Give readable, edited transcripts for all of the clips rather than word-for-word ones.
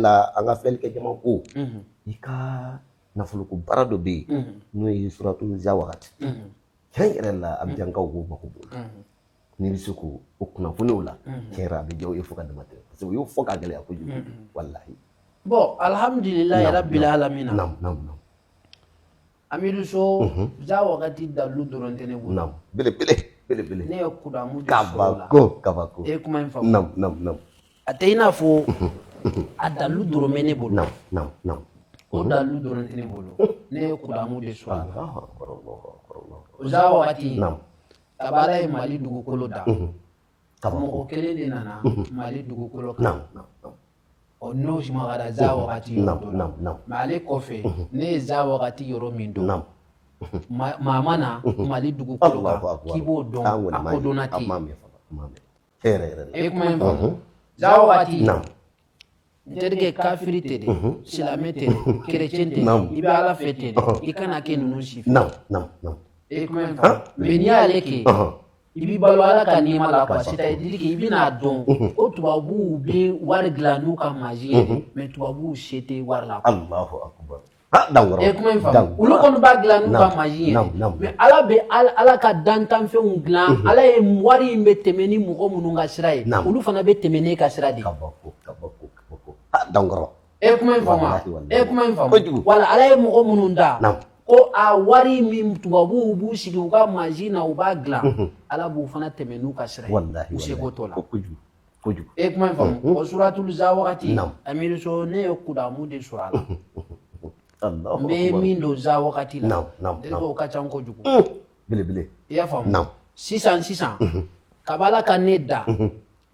La an ka filɛlikɛ jama ko i ka nafoloko baara dɔ bɛ yen, n'o ye suratu za wagati. Tiɲɛ yɛrɛ la, Abijankaw k'u mako b'o la. N'i bɛ se k'o o kunnafoni o la, tiɲɛ yɛrɛ, a bɛ diya u ye fo ka dama tɛmɛ, parce que u y'o fɔ ka gɛlɛya kojugu, walahi. Bon, alhamdulilayi rabbil alamina. Naam, naam, naam. Amidu So, za wagati dalu dɔrɔn tɛ ne bolo. Naam, belebele, belebele. Ne ye kudamu de sɔrɔ o la. Kabako, kabako. E ye kuma in faamu? Naam, naam, naam. A tɛ i n'a fɔ a dalu dɔrɔn bɛ ne bolo. Naam, naam, naam. O dalu dɔrɔn tɛ ne bolo, ne ye kudamu de sɔrɔ a la. Allahu akbar, Allahu akbar, Allahu akbar. O za wagati, kabi Ala ye Mali dugukolo da, Kabako. mɔgɔ kelen de nana Mali dugukolo kan. Naam, naam, naam. Ɔ, n'o magara za wagati yɔrɔ dɔ la. Naam, naam. Mais ale kɔfɛ, ne ye za wagati yɔrɔ min dɔn, maa ma na Mali dugukolo kan Allahu akbar. k'i b'o dɔn, An kɔni a m'a ye. kodɔnna An tɛ m'a yen. mɛn fɔlɔ, an m'a mɛn. Hɛrɛ yɛrɛ la. E ye kuma in faamu? Za wagati, n terikɛ, kafiri tɛ dɛ, silamɛ tɛ dɛ, kerecɛn tɛ dɛ, i bɛ Ala fɛ tɛ dɛ, i kana kɛ ninnu si fɛ. Naam, naam, naam. E ye kuma in faamu? Mais n'i y'ale kɛ, i b'i balo Ala ka nɛɛma la quoi, c'est à dire que i bɛna dɔn ko tubabuw bɛ wari dilan n'u ka magie ye dɛ, mais tubabuw se tɛ wari la quoi. Allahu akbar. Ha, dankɔrɔ. E ye kuma in faamu? Olu kɔni b'a dilan n'u ka magie ye dɛ, Naam, naam. mais Ala bɛ Ala ka dantanfɛnw dilan. Ala ye wari in bɛ tɛmɛ ni mɔgɔ minnu ka sira ye, olu fana bɛ tɛmɛ n'e ka sira de ye. Kabako, kabako, kabako. Ha, dankɔrɔ. E ye kuma in faamu wa? Wallahi, wallahi. E ye kuma in faamu? Kojugu. Wala Ala ye mɔgɔ minnu da ko a wari min tubabuw b'u sigi u ka magie na, u b'a dilan, Ala b'u fana tɛmɛ n'u ka sira ye. Wallahi, U seko t'o la. Ko kojugu, kojugu. E ye kuma in faamu? O suratul za wagati, Amiru So, ne ye kudamu de sɔrɔ a la. Allahu N bɛ akbar. min don za wagati la, Naam, naam, terikɛ, o ka ca kojugu. Belebele. I y'a faamu? Sisan sisan, kabi Ala ka ne da,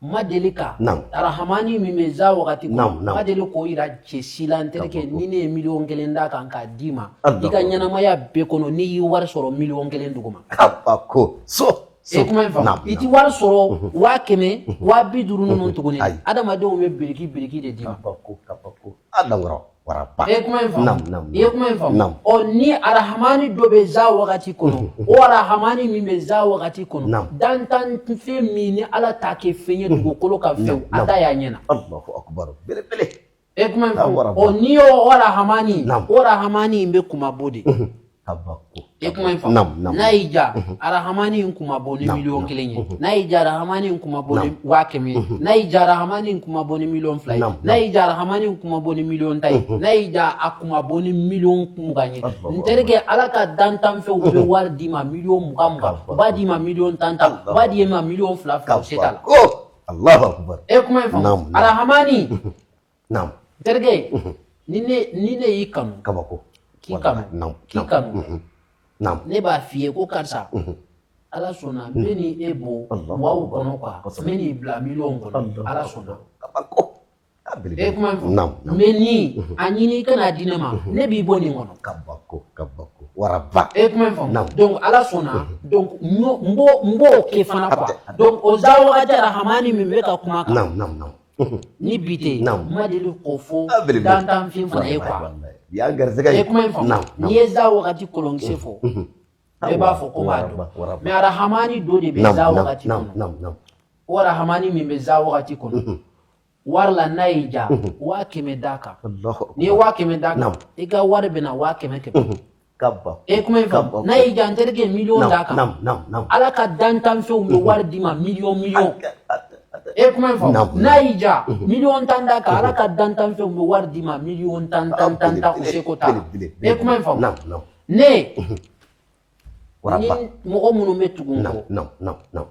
ma deli ka arahamani min bɛ za wagati kɔnɔ, ma deli k'o yira cɛ si la. N terikɛ, ni ne ye miliyɔn 1 d'a kan k'a d'i ma, Allahu i ka ɲɛnamaya bɛɛ kɔnɔ, n'i y'i wari sɔrɔ miliyɔn 1 duguma. Kabako. So, so. E kuma in faamu? I ti wari sɔrɔ 100 000, 50 000 ninnu tuguni. Adamadenw bɛ biriki biriki de d'i ma. Kabako, kabako. A dankɔrɔ. Waraba. E ye kuma in faamu? Naam, naam. I ye kuma in faamu? Naam. Ɔ, ni arahamani dɔ bɛ za wagati kɔnɔ, o arahamani min bɛ za wagati kɔnɔ, dantanfɛn min ni Ala t'a kɛ fɛn ye dugukolo kan fewu, a ta y'a ɲɛ na. Allahu akbar. Belebele. E ye kuma in faamu? Waraba. Ɔ, n'i y'o arahamani, o arahamani in bɛ kunmabɔ de. Kabako. E ye kuma in faamu? Naam, naam. N'a y'i ja, arahamani in kunmabɔ ni miliyɔn 1 ye. N'a y'i ja, arahamani in kunmabɔ ni 100 000 ye. N'a y'i ja, arahamani in kunmabɔ ni miliyɔn 2 ye. N'a y'i ja, arahamani in kunmabɔ ni miliyɔn 10 ye. N'a y'i ja, a kunmabɔ ni miliyɔn 20 ye. N terikɛ, Ala ka dantanfɛnw bɛ wari d'i ma miliyɔn 20 20, u b'a d'i ma miliyɔn 10 10, u b'a d'i ma miliyɔn 2 2, u se t'a la. Kabako. Allahu akbar. E ye kuma in faamu? Naam, naam. Arahamani, n terikɛ, ni ne y'i kanu, Kabako. k'i kanu, k'i kanu, ne b'a f'i ye ko karisa, Ala sɔnna, n bɛ ni e bɔ waw kɔnɔ quoi, n bɛ n'i bila miliyɔn kɔnɔ, Ala sɔnna. Kabako. E ye kuma in faamu? Naam, naam. Mais ni a ɲini i kana di ne ma, ne b'i bɔ nin kɔnɔ. Kabako, kabako. Waraba. E ye kuma in faamu? Donc Ala sɔnna, donc n b'o kɛ fana quoi. Donc o za wagati arahamani min bɛ ka kuma kan, Naam, naam, naam. ni bi tɛ, n ma deli k'o fɔ Ah, belebele. dantanfin fana ye quoi. Wallahi. Bi y'an garisɛgɛ E ye. ye kuma in faamu? Naam. N'i ye za wagati kolonkisɛ fɔ, bɛɛ b'a fɔ ko b'a dɔn. Waraba. Mais arahamani dɔ de bɛ za wagati kɔnɔ. Naam, naam. O arahamani min bɛ za wagati kɔnɔ, wari la, n'a y'i ja, 100 000 d'a kan. Allahu akbar. N'i ye 100 000 d'a kan, i ka wari bɛ na 100 000 100. Kabako. E ye kuma in faamu? N'a y'i ja, n terikɛ, miliyɔn d'a kan. Naam, naam, naam. Ala ka dantanfɛnw bɛ wari d'i ma miliyɔn miliyɔn. E ye kuma in faamu? N'a y'i ja, miliyɔn 10 d'a kan, Ala ka dantanfɛnw bɛ wari d'i ma miliyɔn 10 10 10 10, u seko t'a la. Belebele. E ye kuma in faamu? Naam, naam. Ne ni Waraba. mɔgɔ minnu bɛ tugu n kɔ, Naam, naam, naam.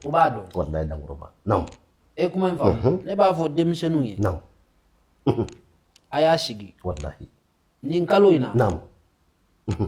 u b'a dɔn. Wallahi, dankɔrɔba. Naam. E ye kuma in faamu? Ne b'a fɔ denmisɛnninw ye, a y'a sigi Wallahi. nin kalo in na,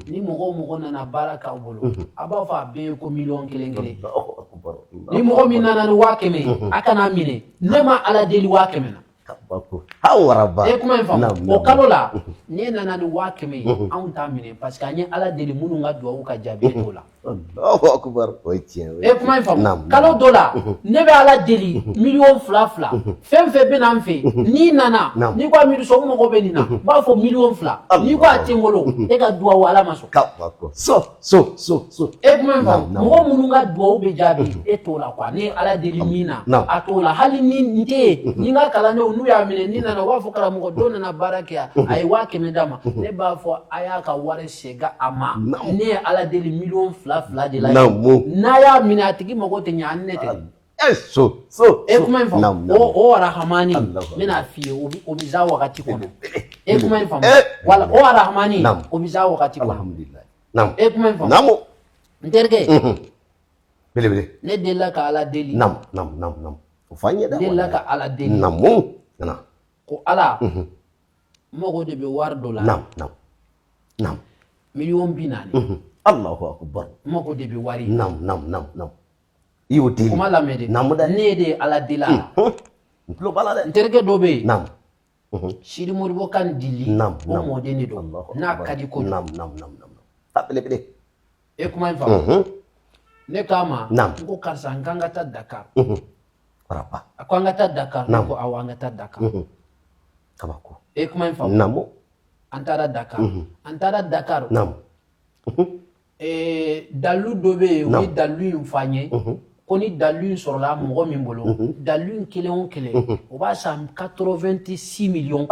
ni mɔgɔ o mɔgɔ nana baara k'aw bolo, a b'a fɔ a bɛɛ ye ko miliyɔn 1 1. Allahu akbar. Ni mɔgɔ min nana ni 100 000 ye, a kana minɛ, ne ma Ala deli 100 000 na. Kabako. Ha, waraba. E ye kuma in faamu? Naam, O naam. kalo la, n'e nana ni 100 000 ye, anw t'a minɛ, parce que an ye Ala deli minnu ka duwawu ka jaabi, e t'o la. Allahu akbar. O ye tiɲɛ ye. E kuma in faamu. Kalo dɔ la, ne bɛ Ala deli miliyɔn fila fila. Fɛn fɛn bɛ na n fɛ, n'i nana, n'i ko Amidu Sɔ, n mago bɛ nin na, n b'a fɔ miliyɔn 2. N'i ko a tɛ n bolo, e ka duwawu Ala ma sɔn. Kabako. So so so so. E kuma in faamu. Mɔgɔ minnu ka duwawu bɛ jaabi, e t'o la quoi. Ne ye Ala deli min na, a t'o la. Hali ni n tɛ yen, ni n ka kalandenw n'u y'a minɛ, n'i nana, u b'a fɔ karamɔgɔ dɔ nana baara kɛ yan, a ye 100 000 d'a ma. Ne b'a fɔ a y'a ka wari segin a ma. Ne ye Ala deli miliyɔn 2 fila de la. N'a y'a minɛ, a tigi mago tɛ ɲɛ, a ni ne tɛ. So so. E kuma in faamu. O arahamani, n bɛna f'i ye, o bɛ za wagati kɔnɔ. E kuma in faamu. Wala o arahamani, o bɛ za wagati kɔnɔ. Alhamdulillah. E kuma in faamu. N terikɛ. Belebele. Ne delila ka Ala deli. Nam nam nam nam. O fɔ an ye dɛ. Ne delila ka Ala deli. Namu. Nana. Ko Ala. N mago de bɛ wari dɔ la. Nam nam nam. 40 000 000. Allahu akbar. N mago de bɛ wari. Nam nam nam nam. I y'o deli. Kuma lamɛn dɛ. Namu dɛ. Ne de ye Ala deli a la. N tulo b'a la dɛ. N terikɛ dɔ bɛ yen. Nam. Sidi Modibo kan dili. Nam o mɔden de don. N'a ka di kojugu. Nam nam nam nam. A belebele. E kuma in faamu. Ne k'a ma. Nam. N ko karisa n k'an ka taa Dakar. Waraba. A ko an ka taa Dakar. Ne ko awɔ an ka taa Dakar. Kabako. E kuma in faamu. Namu. An taara Dakar. An taara Dakar. Nam. Dalu dɔ bɛ yen, u ye dalu in fɔ an ye. Ko ni dalu in sɔrɔla mɔgɔ min bolo, dalu in kelen o kelen, o b'a san 86 millions.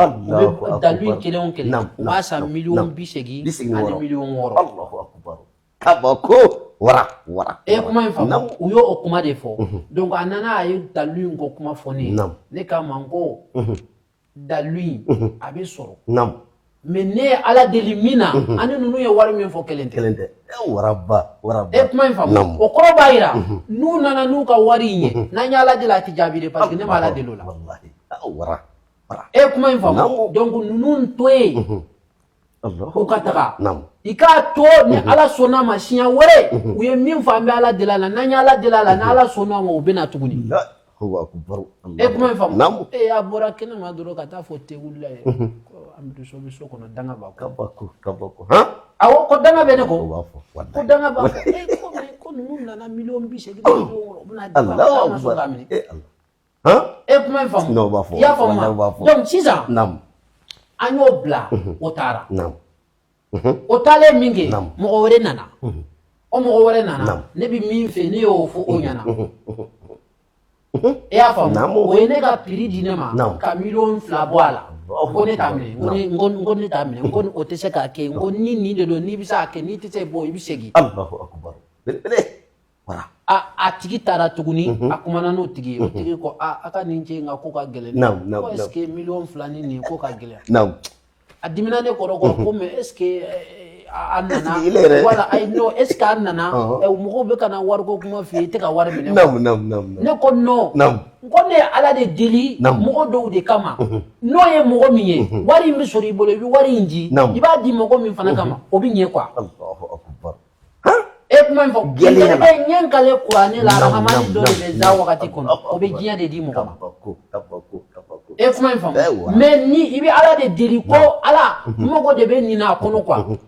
Dalu in kelen o kelen, o b'a san 80 miliyɔn ani 6 miliyɔn. Allahu akbar. Kabako. Wara wara. E kuma in faamu. U y'o kuma de fɔ. Donc a nana, a ye dalu in ko kuma fɔ ne ye. Ne k'a ma n ko dalu in a bɛ sɔrɔ. Mais ne ye Ala deli min na, ani ninnu ye wari min fɔ kelen tɛ. Kelen tɛ. Waraba waraba. E kuma in faamu. O kɔrɔ b'a jira n'u nana n'u ka wari in ye, n'an ye Ala deli a tɛ jaabi dɛ, parce que ne ma Ala deli o la. Walahi. Wara wara. E kuma in faamu. Donc ninnu to yen. U ka taga. I k'a to ni Ala sɔnna ma siɲɛ wɛrɛ, u ye min fɔ an bɛ Ala deli a la, n'an ye Ala deli a la, ni Ala sɔnna ma u bɛ na tuguni. E kuma in faamu. E a bɔra kɛnɛma dɔrɔn ka taa fɔ tewulila ye ko Amidu Sɔ bɛ so kɔnɔ, danga b'a kɔ. Kabako kabako. Han. Awɔ, ko danga bɛ ne kɔ. O b'a fɔ. Ko danga b'a kɔ. E ko mais ko ninnu nana 80 000 miliyɔn 6, u bɛna di ma, ma sɔn k'a minɛ. Han. E kuma in faamu. Non, o b'a fɔ. I y'a faamu wa? Donc sisan. Naamu. An y'o bila, o taara. Naamu. O taalen min kɛ, mɔgɔ wɛrɛ nana. O mɔgɔ wɛrɛ nana, ne bɛ min fɛ, ne y'o fɔ o ɲɛna. E y'a faamu? O ye ne ka prix di ne ma ka 2 miliyɔn bɔ a la. Ko ne t'a minɛ, n ko ne t'a minɛ, n ko o tɛ se k'a kɛ, n ko ni nin de don, n'i bɛ se k'a kɛ, n'i tɛ se bɔ, i bɛ segin. Allahu akbar. Belebele. Wara. A tigi taara tuguni, a kumana n'o tigi ye, o tigi ko a ka nin cɛ in ka ko ka gɛlɛn. Ko est ce que 2 miliyɔn ni nin ko ka gɛlɛn? A dimina ne kɔrɔ ko mais est ce que a nana, wala ayi non, est ce que a nana, mɔgɔw bɛ ka na wariko kuma f'i ye, i tɛ ka wari minɛ. Ne ko non, n ko ne ye Ala de deli mɔgɔ dɔw de kama, n'o ye mɔgɔ min ye, wari in bɛ sɔrɔ i bolo, i bɛ wari in di, i b'a di mɔgɔ min fana kama, o bɛ ɲɛ quoi. E kuma in fɔ, n ye n kale kuranɛ la, arahamani dɔ de bɛ za wagati kɔnɔ, o bɛ diɲɛ de di mɔgɔ ma. E kuma in faamu. Mais ni i bɛ Ala de deli ko Ala, n mago de bɛ nin na a kɔnɔ quoi.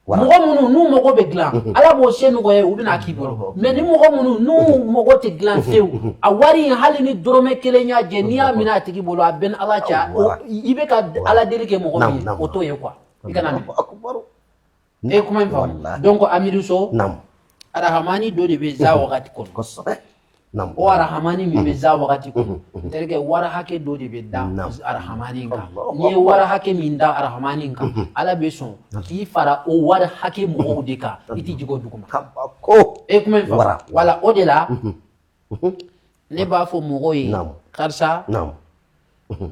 Mɔgɔ minnu n'u mago bɛ dilan, Ala b'o se nɔgɔya u bɛna k'i bolo. Mais ni mɔgɔ minnu n'u mago tɛ dilan fewu, a wari in hali ni dɔrɔmɛ kelen y'a jɛ, n'i y'a minɛ a tigi bolo, a bɛɛ ni Ala cɛ, i bɛ ka Ala deli kɛ mɔgɔ min ye, o t'o ye quoi. I kana minɛ. E kuma in faamu. Donc Amidu Sɔ, arahamani dɔ de bɛ za wagati kɔnɔ. Kosɛbɛ. O arahamani min bɛ za wagati kɔnɔ, n terikɛ, wari hakɛ dɔ de bɛ da arahamani kan. N'i ye wari hakɛ min da arahamani kan, Ala bɛ sɔn k'i fara o wari hakɛ mɔgɔw de kan, i tɛ jigin o duguma. Kabako. E kuma in faamu. Wala o de la, ne b'a fɔ mɔgɔw ye, karisa, n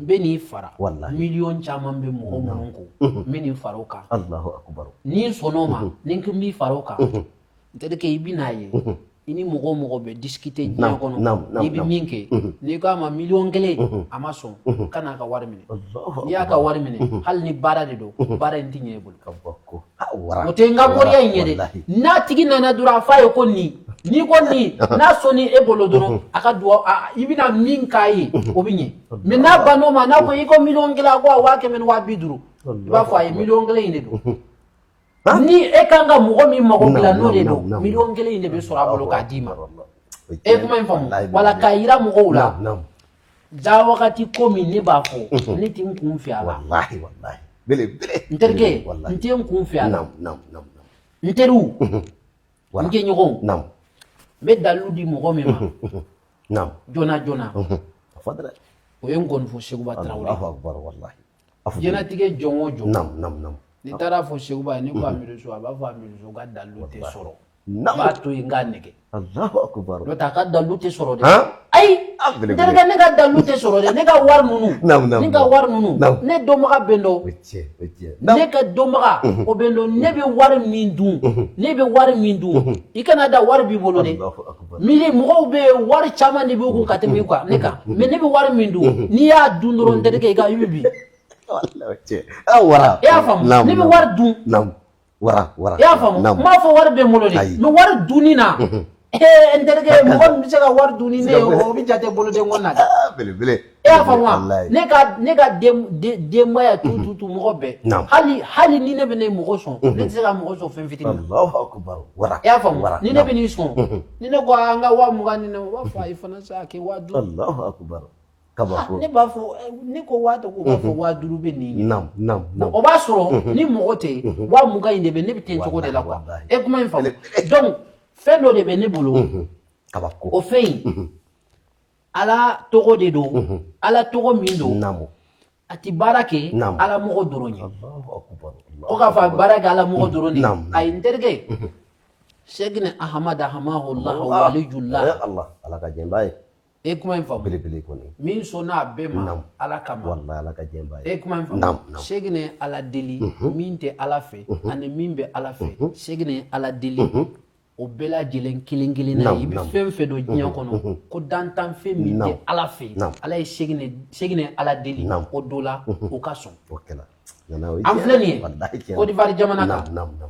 bɛ n'i fara miliyɔn caman bɛ mɔgɔ minnu kɔ, n bɛ n'i fara o kan. Allahu akbar. N'i sɔnn'o ma, ni n ko n b'i fara o kan, n terikɛ, i bɛ n'a ye, i ni mɔgɔ o mɔgɔ bɛ discuter diɲɛ kɔnɔ, n'i bɛ min kɛ, n'i k'a ma 1 miliyɔn, a ma sɔn, kan'a ka wari minɛ. N'i y'a ka wari minɛ, hali ni baara de don, baara in tɛ ɲɛ i bolo. O tɛ n ka moriya in ye dɛ. N'a tigi nana dɔrɔn, a f'a ye ko nin, n'i ko nin, n'a sɔnni e bolo dɔrɔn, a ka duwawu, i bɛna min k'a ye, o bɛ ɲɛ. Mais n'a bann'o ma, n'a ko i ko 1 miliyɔn, a ko a 100 000 ni 50 000, i b'a fɔ a ye 1 miliyɔn in de don. Ni e kan ka mɔgɔ min mago dilan, n'o de don, miliyɔn 1 in de bɛ sɔrɔ a bolo k'a d'i ma. E kuma in faamu wala k'a yira mɔgɔw la. Ja wagati ko min ne b'a fɔ, ne tɛ n kun fɛ a la. Wallahi, wallahi, belebele. N terikɛ, n tɛ n kun fɛ a la. Naam, naam, naam. N teriw, n jɛɲɔgɔnw, n bɛ dalilu di mɔgɔ min ma joona joona, A fɔ dɛ. o ye n gɔnifɔ Seguba Tarawele. Allahu akbar, wallahi. A fɔ. Diɲɛlatigɛ jɔn o jɔn, Naam, naam, naam. n'i taara fɔ Seguba ye, ne ko Amidu, a b'a fɔ Amidu ka dalilu tɛ sɔrɔ, n b'a to yen n k'a nɛgɛ. Allahu akbar. N'o tɛ, a ka dalilu tɛ sɔrɔ dɛ. Han? Ayi. Ah, N belebele. terikɛ, ne ka dalilu tɛ sɔrɔ dɛ. Ne ka wari ninnu, Naam, naam, ne ka naam. wari ninnu, ne dɔnbaga bɛ n dɔn. O ye tiɲɛ, o ye tiɲɛ. Ne ka dɔnbaga, o bɛ n dɔn. Ne bɛ wari min dun, ne bɛ wari min dun, i kana da wari b'i bolo dɛ. Allahu akbar. Mili mɔgɔw bɛ yen, wari caman de b'u kun ka tɛmɛ i kan, ne kan. Mais ne bɛ wari min dun, n'i y'a dun dɔrɔn, n terikɛ, i ka i bɛ bin. Wallahi, o ye tiɲɛ. Ah, wara. E y'a faamu? Ne bɛ wari dun. Naam. Wara, wara. I y'a faamu? N m'a fɔ wari bɛ n bolo dɛ. Ayi. Mais wari dunni na, ee, n terikɛ, mɔgɔ min bɛ se ka wari dun ni ne ye, o bɛ jate boloden kɔnɔ na dɛ. Ah, belebele. E y'a faamu wa? Wallahi. Ne ka denbaya, tu tu tu, mɔgɔ bɛɛ, hali ni ne bɛ ne mɔgɔ sɔn, ne tɛ se ka mɔgɔ sɔn fɛn fitinin na. Allahu akbar. Wara. E y'a faamu? Wara. Ni ne bɛ n'i sɔn, ni ne ko an ka 20 000 di ne ma, u b'a fɔ ayi fana sa, a kɛ 5000. Allahu akbar. Kabako. Ne b'a fɔ, ne ko waa tɔ ko, u b'a fɔ 5000 bɛ nin ye. Naam, naam, naam. O b'a sɔrɔ ni mɔgɔ tɛ yen, 20 000 in de bɛ ne bɛ ten cogo de la quoi. Wallahi. E kuma in faamu? Donc fɛn dɔ de bɛ ne bolo. Kabako. O fɛn in, Ala tɔgɔ de don, Ala tɔgɔ min don, a ti baara kɛ Ala mɔgɔ dɔrɔn ye. Allahu akbar. Ko k'a fɔ a bɛ baara kɛ Ala mɔgɔ dɔrɔn de ye. Naam. Ayi, n terikɛ, Sɛkinɛ Ahamada Hamahullah Waliyullah. Eh, Allah, Ala ka jɛn b'a ye. E kuma in faamu? Belebele kɔni. Min sɔnna a bɛɛ ma Ala kama. Wallahi, Ala ka jɛn b'a ye. E kuma in faamu? Naam, naam. Sɛkinɛ Ala deli min tɛ Ala fɛ ani min bɛ Ala fɛ, Sɛkinɛ Ala deli o bɛɛ lajɛlen kelen kelen na ye. I bɛ fɛn fɛn dɔn diɲɛ kɔnɔ ko dantanfɛn min tɛ Ala fɛ, Ala ye Sɛkinɛ Ala deli o dɔ la, o ka sɔn. O kɛla. Nana, o ye An tiɲɛ. filɛ nin ye Wallahi, tiɲɛ. Côte d'Ivoire jamana kan. Naam, naam, naam.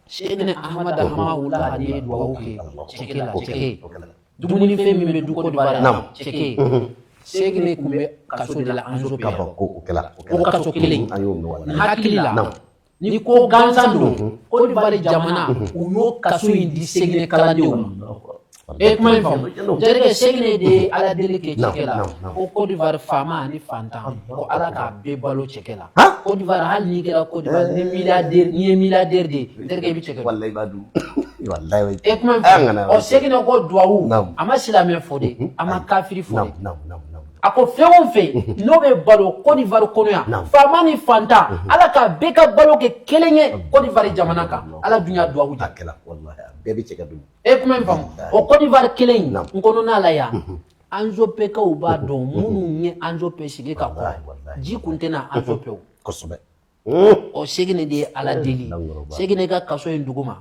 Sɛkinɛ Ahamada Hamahullah de ye duwawu kɛ cɛkɛ la, cɛkɛ O kɛla. dumunifɛn min bɛ du Côte d'Ivoire yan, cɛkɛ. Sɛkinɛ tun bɛ kaso de la Anzo Pe. Kabako, o kɛla. O O kɛla. kaso kelen. An y'o mɛn, wallahi. N hakili la, ni ko gansan don, Côte d'Ivoire jamana, u y'o kaso in di Sɛkinɛ kalandenw ma. E kuma in faamu? N terikɛ, Sɛkinɛ de ye Ala deli kɛ cɛkɛ la Naam, naam. ko Côte d'Ivoire faama ani fantan, ko Ala k'a bɛɛ balo cɛkɛ la. Côte d'Ivoire, hali n'i kɛra Côte d'Ivoire ni milliardaire, n'i ye milliardaire de ye, n terikɛ, i bɛ cɛkɛ dun. Wallahi, i b'a dun. Wallahi, o ye E tiɲɛ. kuma in Ah, ŋana, faamu? Ɔ, Sɛkinɛ ko duwawu, a ma silamɛ fɔ dɛ, a ma kafiri fɔ dɛ. Naam, naam, naam, naam. A ko fɛn o fɛn n'o bɛ balo Côte d'Ivoire kɔnɔ yan, faama ni fantan, Ala ka bɛɛ ka balo kɛ kelen ye Côte d'Ivoire jamana kan. Ala dun y'a duwawu A jaabi. kɛla, wallahi, a bɛɛ bɛ cɛ ka dun. E kuma in faamu? O Côte d'Ivoire kelen in n kɔnɔna la yan, Anzopekaw b'a dɔn, minnu ye Anzope sigi ka kɔrɔ, Wallahi, wallahi. ji kun tɛna Anzope o. Kosɛbɛ. Ɔ, Sɛkinɛ de ye Ala deli. Langɔrɔba. Sɛkinɛ ka kaso in dugu ma,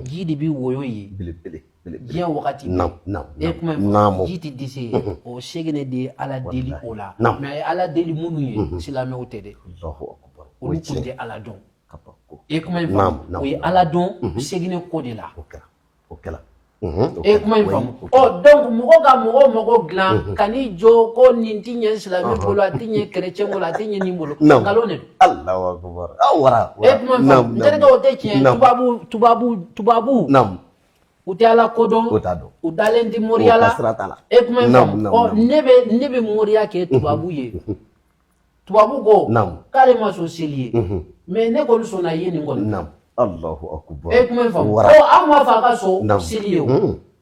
ji de bi woyo ye Belebele, belebele. diɲɛ wagati bɛɛ. Naam, naam, E kuma in Naamu. faamu? Ji tɛ dɛsɛ yen. O Sɛkinɛ de ye Ala deli o la. Naam. Mais a ye Ala deli minnu ye, silamɛw tɛ dɛ. Allahu akbar. O ye Olu kun tiɲɛ. tɛ Ala dɔn. Kabako. E kuma in Naam, faamu? naam, O ye naam. Ala dɔn Sɛkinɛ ko de la. O kɛra. O kɛla. O E kɛla. kuma in Oui, faamu? o kɛla. Ɔ, donc mɔgɔ ka mɔgɔ mɔgɔ dilan ka n'i jɔ ko nin ti ɲɛ silamɛ bolo, a ti ɲɛ chrétien bolo, a ti ɲɛ nin bolo, nkalon de don. Allahu akbar. Ah, wara, E wara. kuma in faamu? N terikɛ, o tɛ tiɲɛ. Tubabu, tubabu, tubabu, u tɛ Ala ko dɔn. O t'a dɔn. U dalen tɛ moriya O la. ka sira t'a la. E kuma in Naam, faamu? naam, Ɔ, naam. ne bɛ moriya kɛ tubabu ye. Tubabu ko k'ale ma sɔn seli ye, mais ne kɔni sɔnna i ye nin kɔni. Naam. Allahu akbar. E kuma in faamu? Wara. Ɔ, an m'a fɔ a ka sɔn seli ye o,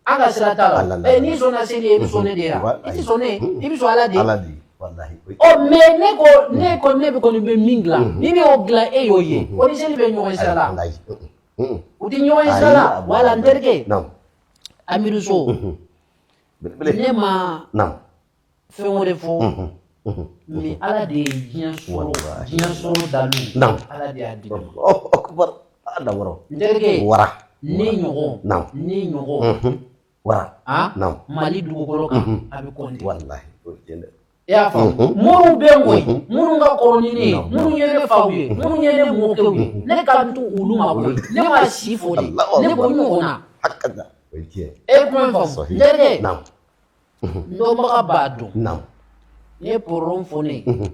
an ka sira t'a Ala la. la. Ɛ, n'i sɔnna seli ye, i bɛ sɔn ne de ye wa? I tɛ sɔn ne ye, i bɛ sɔn Ala de ye. Ala de. Wallahi. Ɔ, mais ne ko ne ko ne bɛ kɔni bɛ min dilan, ni ne y'o dilan, e y'o ye, o ni seli bɛ ɲɔgɔn sira la? Wallahi. U tɛ ɲɔgɔn ye sira la. Wala, n terikɛ, Amidu So, Belebele. ne ma fɛn wɛrɛ fɔ, mais Ala de ye diɲɛ sɔrɔ, diɲɛ sɔrɔ dalu, Ala de y'a di ne ma. Allahu akbar. Ala wɔrɔ. N terikɛ, Wara. ne ɲɔgɔn, ne ɲɔgɔn, Wara. ah, Mali dugukolo kan, a bɛ kɔnte. Wallahi. O ye tiɲɛ dɛ. I y'a faamu? Minnu bɛ n koyi, minnu ka kɔrɔ ni ne ye, minnu ye ne faw ye, minnu ye ne mɔkɛw ye, ne ka n to olu ma koyi, ne ma si fɔ de, ne ko n ɲɔgɔnna. Hakaza. O ye tiɲɛ. E kuma in faamu? Sahih. N terikɛ, n dɔnbaga b'a dɔn. Naam. N'i ye pɔrɔn fɔ ne ye,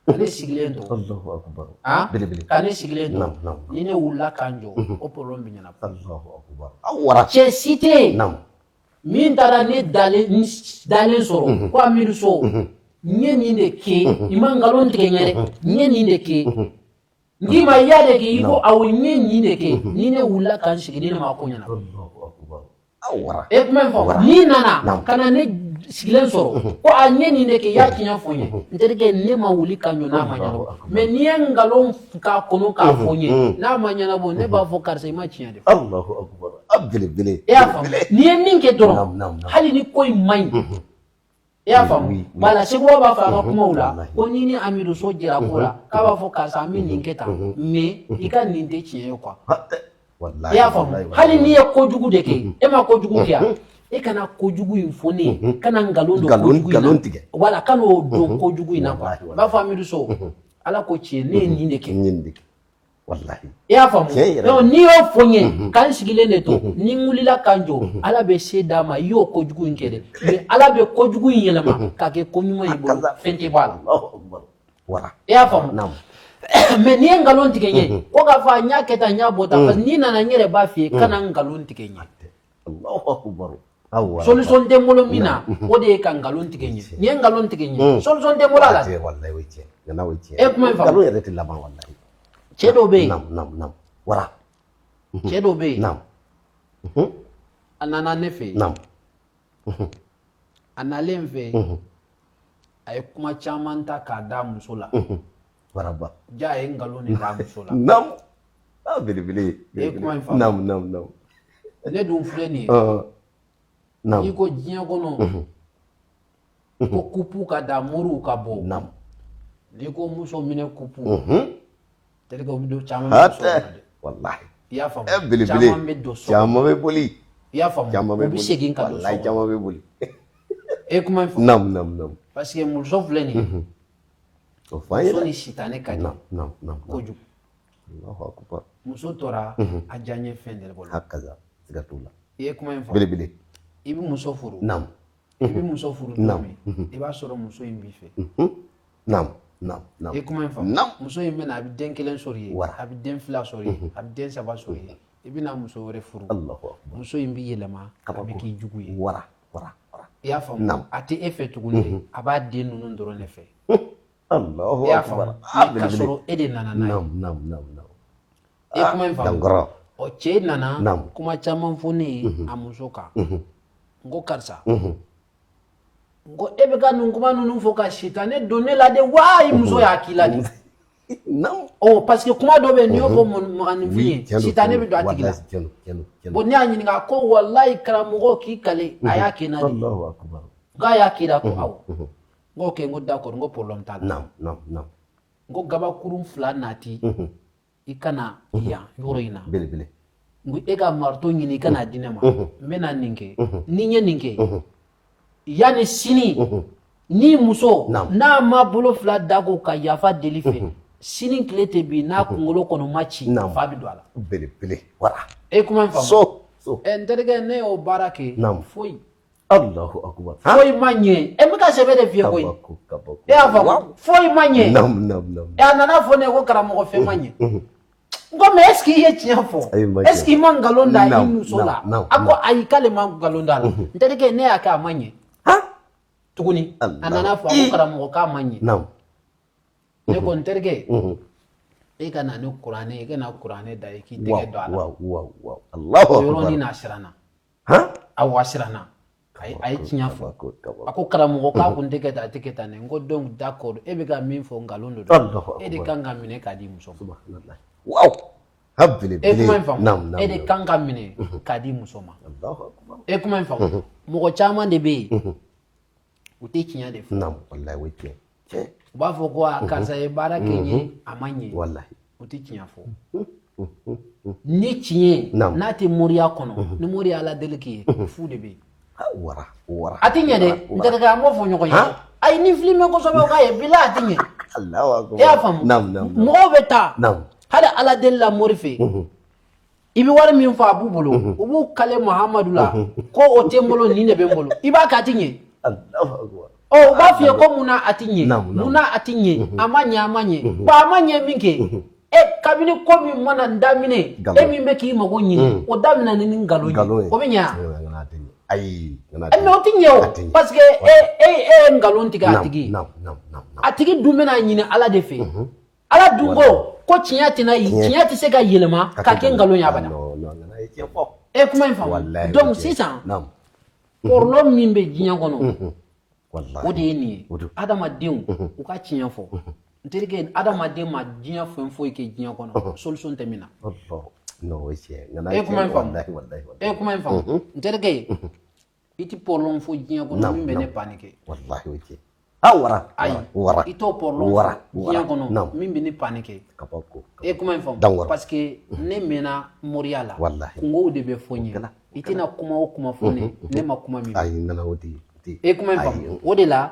Ka ne sigilen to. Allahu akbar. Ah? Belebele. Ka ne sigilen to. Naam, naam. Ni ne wulila ka n jɔ, o problème bɛ ɲɛnabɔ. Allahu akbar. Awara. Cɛ si tɛ yen Naam. min taara ne dalen n dalen sɔrɔ ko Amidu So, n ye nin de kɛ, i ma nkalon tigɛ n ye dɛ, n ye nin de kɛ. N k'i ma i y'a de kɛ, i ko awɔ, n ye nin de kɛ. Ni ne wulila ka n sigi, ni ne ma ko ɲɛnabɔ. Allahu akbar. Awara. E kuma in fɔ, n'i nana Naam. ka na ne sigilen sɔrɔ ko a, n ye nin de kɛ, i y'a tiɲɛ fɔ n ye, n terikɛ, ne ma wuli ka ɲɔ n'a ma ɲɛnabɔ. Mais n'i ye nkalon k'a kɔnɔ k'a fɔ n ye, n'a ma ɲɛnabɔ, ne b'a fɔ karisa, i ma tiɲɛ de fɔ. Allahu akbar. A belebele. E y'a faamu, n'i ye min kɛ dɔrɔn, Naam, naam, naam. hali ni ko in man ɲi, e y'a faamu. Oui, oui. Wala Seguba b'a fɔ a ka kumaw la Wallahi. ko ni Amidu So jɛra ko la, k'a b'a fɔ karisa, an bɛ nin kɛ tan, mais i ka nin tɛ tiɲɛ ye quoi. Ha, tɛ. Wallahi. I y'a faamu, wallahi, hali wallahi. n'i ye kojugu de kɛ, e ma kojugu kɛ yan, e kana kojugu in fɔ ne ye, kana nkalon don Nkalon- kojugu in na. nkalon tigɛ. Wala kan'o don kojugu in na quoi. Wallahi, N b'a fɔ Amidu So, Ala ko tiɲɛ, ne ye nin de kɛ. N ye nin de kɛ. Wallahi. I y'a faamu. Tiɲɛ yɛrɛ. Donc n'i y'o fɔ n ye k'an sigilen de to, ni n wulila ka n jɔ, Ala bɛ se d'a ma, i y'o kojugu in kɛ dɛ, mais Ala bɛ kojugu in yɛlɛma k'a kɛ ko ɲuman y'i bolo, fɛn tɛ bɔ a la. Allahu akbar. Wara. I y'a faamu. Naam. Mais n'i ye nkalon tigɛ n ye ko k'a fɔ a, n y'a kɛ tan, n y'a bɔ tan, parce que n'i nana, n yɛrɛ b'a f'i ye kana nkalon tigɛ n ye. Allahu akbar. Awara. Solution tɛ n bolo min na, o de ye ka nkalon tigɛ n ye. N'i ye nkalon tigɛ n ye, solution tɛ n bolo a la. Tiɲɛ, wallahi, o ye tiɲɛ. Nana, o ye tiɲɛ. E kuma in faamu. Nkalon yɛrɛ tɛ laban, wallahi. Cɛ dɔw bɛ yen. Naam, naam, naam. Wara. Cɛ dɔw bɛ yen. Naam. A nana ne fɛ yen. Naam. A nalen fɛ yen, a ye kuma caman ta k'a da muso la. Waraba. Ja, a ye nkalon de d'a muso la. Naam. Ah, belebele. E kuma in faamu. Naam, naam, naam. Ne dun filɛ nin ye, Naam. n'i ko diɲɛ kɔnɔ ko kupu ka da, moriw ka bɔ. Naam. N'i ko muso minɛ kupu, terikɛ, o bɛ don, caman bɛ don so Hatɛ. kɔnɔ dɛ. Wallahi. I y'a faamu. Eh, belebele. Caman bɛ don so kɔnɔ. Caman bɛ boli. I y'a faamu, Caman bɛ u bɛ boli. segin ka don so Wallahi, kɔnɔ. caman bɛ boli. E kuma in faamu. Naam, naam, naam. Parce que muso filɛ nin ye, O fɔ an ye muso dɛ. ni sitanɛ ka di Naam, naam, naam. kojugu. Allahu akbar. Muso tora a diyaɲɛ fɛn de bolo. Hakaza. Siga t'o la. I ye kuma in faamu. Belebele. I bɛ muso furu. Naam. I bɛ muso furu don min, i b'a sɔrɔ muso in b'i fɛ. Naam, naam, naam. I ye kuma in faamu. Naam. Muso in bɛna, a bɛ den kelen sɔrɔ i ye, Wara. a bɛ den fila sɔrɔ i ye, a bɛ den saba sɔrɔ i ye, i bɛna muso wɛrɛ furu. Allahu akbar. Muso in bɛ yɛlɛma, a bɛ k'i jugu ye. Wara, wara, wara. I y'a faamu. Naam. A tɛ e fɛ tuguni dɛ, a b'a den ninnu dɔrɔn de fɛ. Allahu I y'a akbar. faamu. Ah, Mais k'a belebele. sɔrɔ e de nana n'a ye. Naam, naam, naam, naam. I ye kuma in faamu. Dankɔrɔ. Ɔ, cɛ nana Naam. kuma caman fɔ ne ye a muso kan. N ko karisa, n ko e bɛ ka nin kuma ninnu fɔ ka sitanɛ don ne la de wa, i muso y'a k'i la de? Naam. Ɔ, parce que kuma dɔ bɛ yen, n'i y'o fɔ mɔgɔninfin Oui, ye, tiɲɛ don, sitanɛ tiɲɛ bɛ don a don. tigi la. Wallahi, tiɲɛ don, tiɲɛ don, tiɲɛ don. Bon, ne y'a ɲininka ko walayi karamɔgɔ k'i kale, a y'a kɛ n na de? Allahu akbar. K'a y'a k'i la, ko awɔ. N ko ok, n ko d'accord, n ko problème t'a la. Naam, naam, naam. N ko gabakurun fila nati, i kana yan yɔrɔ in na. Belebele. N ko e ka marteau ɲini, i kana di ne ma, n bɛna nin kɛ. Ni n ye nin kɛ, yanni sini, ni muso Naam. n'a ma bolo fila da ko ka yafa deli fɛ, sini tile tɛ bin n'a kunkolo kɔnɔ ma ci, Naam. fa bɛ don a la. Belebele. Wara. E kuma in faamu. So, so. Ɛ, n terikɛ, ne y'o baara kɛ. Naam. Foyi Allahu akbar. foyi ma ɲɛ. E bɛ ka sɛbɛ de f'i ye koyi. Kabako, kabako. E y'a faamu, foyi ma ɲɛ. Naam, naam, naam. Ɛ, a nana fɔ ne ye ko karamɔgɔ, fɛn ma ɲɛ. N ko mais est ce que i ye tiɲɛ fɔ? Ayi, ma est ce que i ma nkalon da i Naam, muso la? naam, naam, A ko ayi, k'ale ma nkalon da la. N terikɛ, ne y'a kɛ, a ma ɲɛ tuguni. A Allah. nana fɔ, a ko karamɔgɔ, k'a ma ɲɛ. Naam. Ne ko n terikɛ, e ka na ni kuranɛ, e ka na kuranɛ da i k'i Waaw, tɛgɛ don a la. waaw, waaw, waaw. Allahu O yɔrɔnin akbar. na, a siranna. Han? Awɔ, a siranna, a ye tiɲɛ fɔ. Kabako, kabako. A ko karamɔgɔ, k'a kun tɛ kɛ tan, a tɛ kɛ tan dɛ. N ko donc d'accord, e bɛ ka min fɔ, nkalon de don. Allahu E de akbar. kan ka minɛ k'a di muso ma. Subhanallah. Waaw. Ha, belebele. E kuma in faamu. Naam, naam. E de naam. kan ka minɛ k'a di muso ma. Allahu akbar. E kuma in faamu. Mɔgɔ caman de bɛ yen, u tɛ tiɲɛ de fɔ. Naam, wallahi, o ye tiɲɛ. Tiɲɛ. U b'a fɔ ko a, karisa ye baara kɛ n ye, a ma ɲɛ. Wallahi. U tɛ tiɲɛ fɔ. Ni tiɲɛ Naam. n'a tɛ moriya kɔnɔ, ni mori ye Ala deli k'i ye, fu de bɛ yen. Ha, wara, wara. A tɛ ɲɛ dɛ, n terikɛ, an b'o fɔ ɲɔgɔn ye. Han? Ayi, ni fili mɛn kosɛbɛ, o k'a ye bila, a tɛ ɲɛ. Allahu akbar. E y'a faamu. Naam, naam, naam. Mɔgɔw bɛ taa Naam. hali Ala deli la mori fɛ yen, i bɛ wari min fɔ a b'u bolo, u b'u kale Muhamadu la ko o tɛ n bolo, nin de bɛ n bolo. I b'a kɛ, a tɛ ɲɛ. Allahu akbar. Ɔ, u b'a f'i ye ko mun na a ti ɲɛ, mun na a ti ɲɛ, a ma ɲɛ, a ma ɲɛ. Bon, a ma ɲɛ min kɛ, e kabini ko min mana daminɛ, e min bɛ k'i mago ɲini, o daminɛ ni nkalon ye, o bɛ ɲɛ? Ayi. Mais o ti ɲɛ o, parce que e ye nkalon tigɛ a tigi. A tigi dun bɛna ɲini Ala de fɛ. Ala dun ko tiɲɛ tɛna tiɲɛ tɛ se ka yɛlɛma ka kɛ nkalon ye abada. E kuma in faamu. Donc sisan, problème min bɛ diɲɛ kɔnɔ, o de ye nin ye. Adamadenw u ka tiɲɛ fɔ. N terikɛ, adamaden ma diɲɛ fɛn foyi kɛ diɲɛ kɔnɔ, solution tɛ min na. E kuma in faamu, e kuma in faamu. N terikɛ, i ti problème fɔ diɲɛ kɔnɔ min bɛ ne paniquer. Wallahi, o tiɲɛ. Ah, wara. Ayi, wara. I t'o problème fɔ diɲɛ kɔnɔ min bɛ ne paniquer. E kuma in faamu, parce que ne mɛnna moriya la, kungow de bɛ fɔ n ye. I tɛna kuma o kuma fɔ ne, ne ma kuma min. Ayi, nana o di. E kuma in faamu. O de la,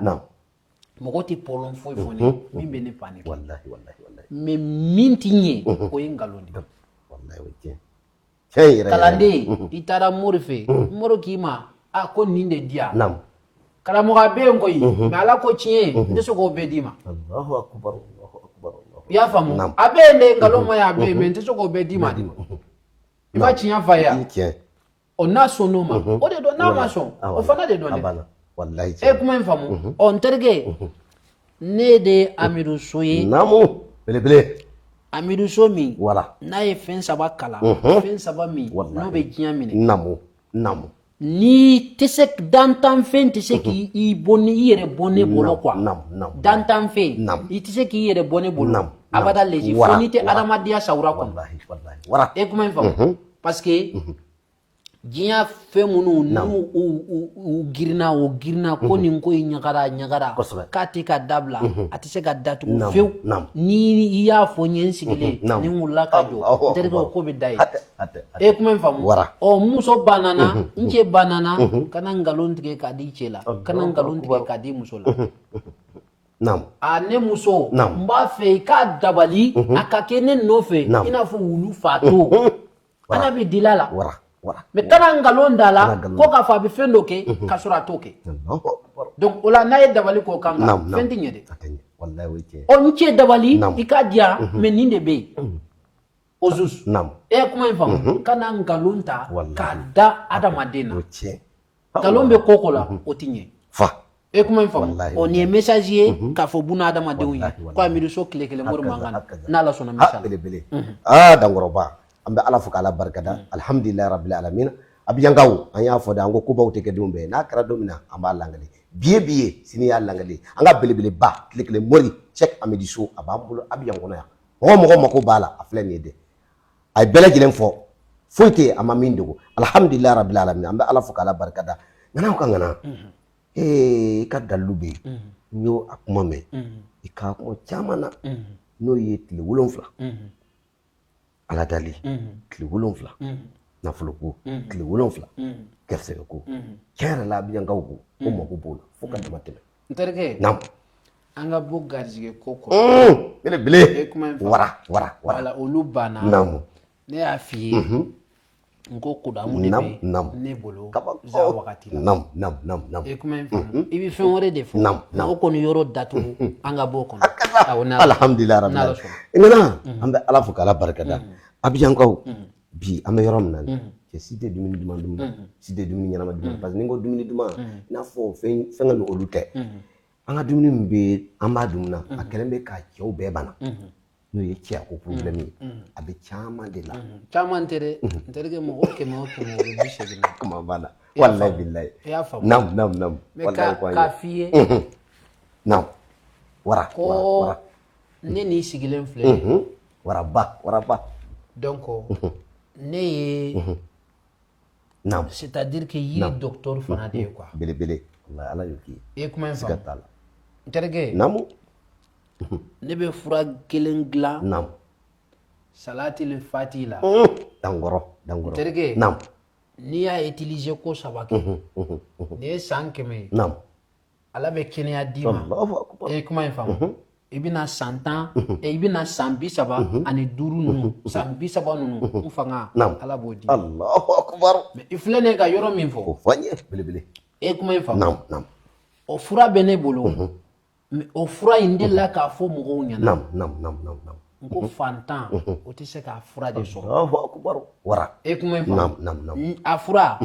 mɔgɔ tɛ problème foyi fɔ ne min bɛ ne paniquer. Wallahi, wallahi, wallahi. Mais min ti ɲɛ, o ye nkalon de ye. Wallahi, o tiɲɛ. Tiɲɛ yɛrɛ. Kalanden, i taara mori fɛ, mori k'i ma a ko nin de di yan. Karamɔgɔ, a bɛ yen koyi, mais Ala ko tiɲɛ, n tɛ se k'o bɛɛ d'i ma. Allahu akbar, Allahu akbar. I y'a faamu? A bɛ yen de, nkalon ma ɲi, a bɛ yen, mais n tɛ se k'o bɛɛ d'i ma. I ma tiɲɛ f'a ye wa? Ɔ, n'a sɔnn'o ma, o de don. N'a ma sɔn, o fana de don dɛ. Wallahi. E kuma in faamu. Ɔ, n terikɛ, ne de ye Amidu So ye. Naamu, belebele. Amidu So min wala n'a ye fɛn saba kalan, fɛn saba min n'o bɛ diɲɛ minɛ. Naamu, naamu. Ni tɛ se, dantanfɛn tɛ se k'i bɔ ni i yɛrɛ bɔ ne bolo quoi. Naamu, naamu. Dantanfɛn, i tɛ se k'i yɛrɛ bɔ ne bolo abada lezi, fo n'i tɛ adamadenya sawura kɔnɔ. Wallahi, wallahi, wara. E kuma in faamu, parce que diɲɛ fɛn minnu n'u u girinna, o girinna ko nin ko in ɲagara ɲagara, k'a tɛ ka dabila, a tɛ se ka datugu fewu. Ni i y'a fɔ n ye, n sigilen ni n wulila ka jɔ, n terikɛ, o ko bɛ da yen. E kuma in faamu. Ɔ, muso banna, n cɛ banna, kana nkalon tigɛ k'a di cɛ la, kana nkalon tigɛ k'a di muso la. A ne muso, n b'a fɛ i k'a dabali, a ka kɛ ne nɔfɛ i n'a fɔ wulu fatɔ. Ala bɛ dila la. Mais kana nkalon da la ko k'a fɔ a bɛ fɛn dɔ kɛ k'a sɔrɔ a t'o kɛ. Donc o la, n'a ye dabali k'o kan, fɛn tɛ ɲɛ dɛ. Ɔ, n cɛ, dabali, i k'a di yan, mais nin de bɛ yen o zus. E ye kuma in faamu. Kana nkalon ta k'a da adamaden na. Nkalon bɛ ko ko la, o tɛ ɲɛ. E kuma in faamu. Ɔ, nin ye message ye k'a fɔ buna adamadenw ye ko Amidu So tile kelen mori mankan na, n'Ala sɔnna. Misali belebele. Aa, dankɔrɔba, an bɛ Ala fo k'Ala barikada. Alhamdulilayi rabbil alamin. Abijankaw, an y'a fɔ de, an ko kobaw tɛ kɛ don bɛɛ. N'a kɛra don min na, an b'a langali. Bi ye bi ye, sini y'a langali. An ka belebeleba tile kelen mori Cheikh Amidi So, a b'an bolo Abijan kɔnɔ yan. Mɔgɔ mɔgɔ mako b'a la, a filɛ nin ye dɛ. A ye bɛɛ lajɛlen fɔ, foyi tɛ yen a ma min dogo. Alhamdulilayi rabbil alamin, an bɛ Ala fo k'Ala barikada. Ŋanaw ka ŋana, ee, i ka dalilu bɛ yen, n y'o a kuma mɛn i ka kuma caman na, n'o ye tile 7 Ala dali, tile 7 nafoloko, tile 7 garisɛgɛko. Tiɲɛ yɛrɛ la, Abijankaw ko ko mako b'o la fo ka dama tɛmɛ. N terikɛ, an ka bɔ garisɛgɛ ko kɔrɔ. Belebele, wara wara wara. Wala, olu banna. Ne y'a f'i ye, n ko kudamu de bɛ ne bolo za wagati la. Nam nam nam nam. E kuma in faamu, i bɛ fɛn wɛrɛ de fɔ. Nam. O kɔni yɔrɔ datugu, an ka bɔ o kɔnɔ. Alhamdulilayi rabbil alamin. Ŋana, an bɛ Ala fo k'Ala barikada. Abijankaw, bi an bɛ yɔrɔ min na, cɛ si tɛ dumuni duman dun, si tɛ dumuni ɲɛnama dun, parce que ni n ko dumuni duman, i n'a fɔ fɛn fɛnkɛ ni olu tɛ. An ka dumuni min bɛ an b'a dun na, a kɛlen bɛ ka cɛw bɛɛ bana, n'o ye cɛya ko problème ye, a bɛ caman de la. Caman tɛ dɛ, n terikɛ, mɔgɔ 100 o 100, o bɛ 80 na. Kuma banna, walayi bilayi. I y'a faamu. Nam nam nam. Mais k'a f'i ye. Nam, wara. Ko ne n'i sigilen filɛ. Waraba, waraba. Donc ne ye, c'est-à-dire que yiri docteur fana de ye quoi. Belebele, walayi, Ala y'o k'i ye. I ye kuma in Siga faamu. t'a la. N terikɛ, ne bɛ fura kelen dilan. Salati le fati la. Dankɔrɔ, dankɔrɔ. Terikɛ, n'i y'a utiliser ko saba kɛ, nin ye san 100 ye. Ala bɛ kɛnɛya d'i ma. Allahu akbar. E ye kuma in faamu. I bɛna san 10, i bɛna san 35 ninnu, san 30 ninnu, n fanga, Ala b'o di. Allahu akbar. Mais i filɛ nin ye ka yɔrɔ min fɔ. O fɔ n ye, belebele. E ye kuma in faamu. Nam nam. O fura bɛ ne bolo, mais o fura in delila k'a fɔ mɔgɔw ɲɛna. Nam, nam, nam, nam, nam. N ko fantan, o tɛ se k'a fura de sɔrɔ. Allahu akbar, wara. E kuma in faamu. Nam, nam, nam. A fura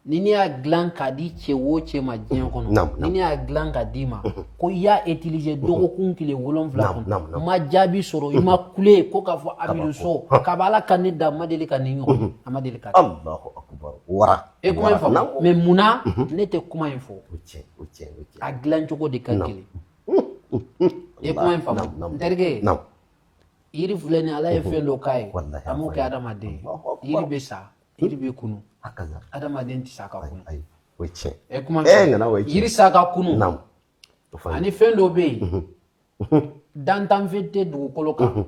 ni ne y'a dilan k'a di cɛ o cɛ ma diɲɛ kɔnɔ, Nam, ni ne y'a dilan k'a d'i ma ko i y'a utiliser dɔgɔkun tile 7 Nam, nam, kɔnɔ, nam. n ma jaabi sɔrɔ, i ma kule ko k'a fɔ Amidu So k'a b'Ala ka ne da, n ma deli ka nin ɲɔgɔn, a ma deli ka kɛ. Allahu akbar, wara. E kuma in faamu. Nam. Mais munna ne tɛ kuma in fɔ? O tiɲɛ, o tiɲɛ, o tiɲɛ. A dilan cogo de ka gɛlɛn. E kuma in faamu. Nam, nam. N terikɛ, Nam. yiri filɛ nin ye, Ala ye fɛn dɔ k'a ye, Wallahi, a m'o kɛ adamaden ye. Allahu akbar. Yiri bɛ sa, yiri bɛ kunu, Hakaza. Adamaden tɛ sa ka kunu. Ayi, o ye tiɲɛ. E kuma in Eh, faamu. ŋana, o ye tiɲɛ. Yiri sa ka kunu. Nam. O fana. Ani fɛn dɔ bɛ yen, dantanfɛn tɛ dugukolo kan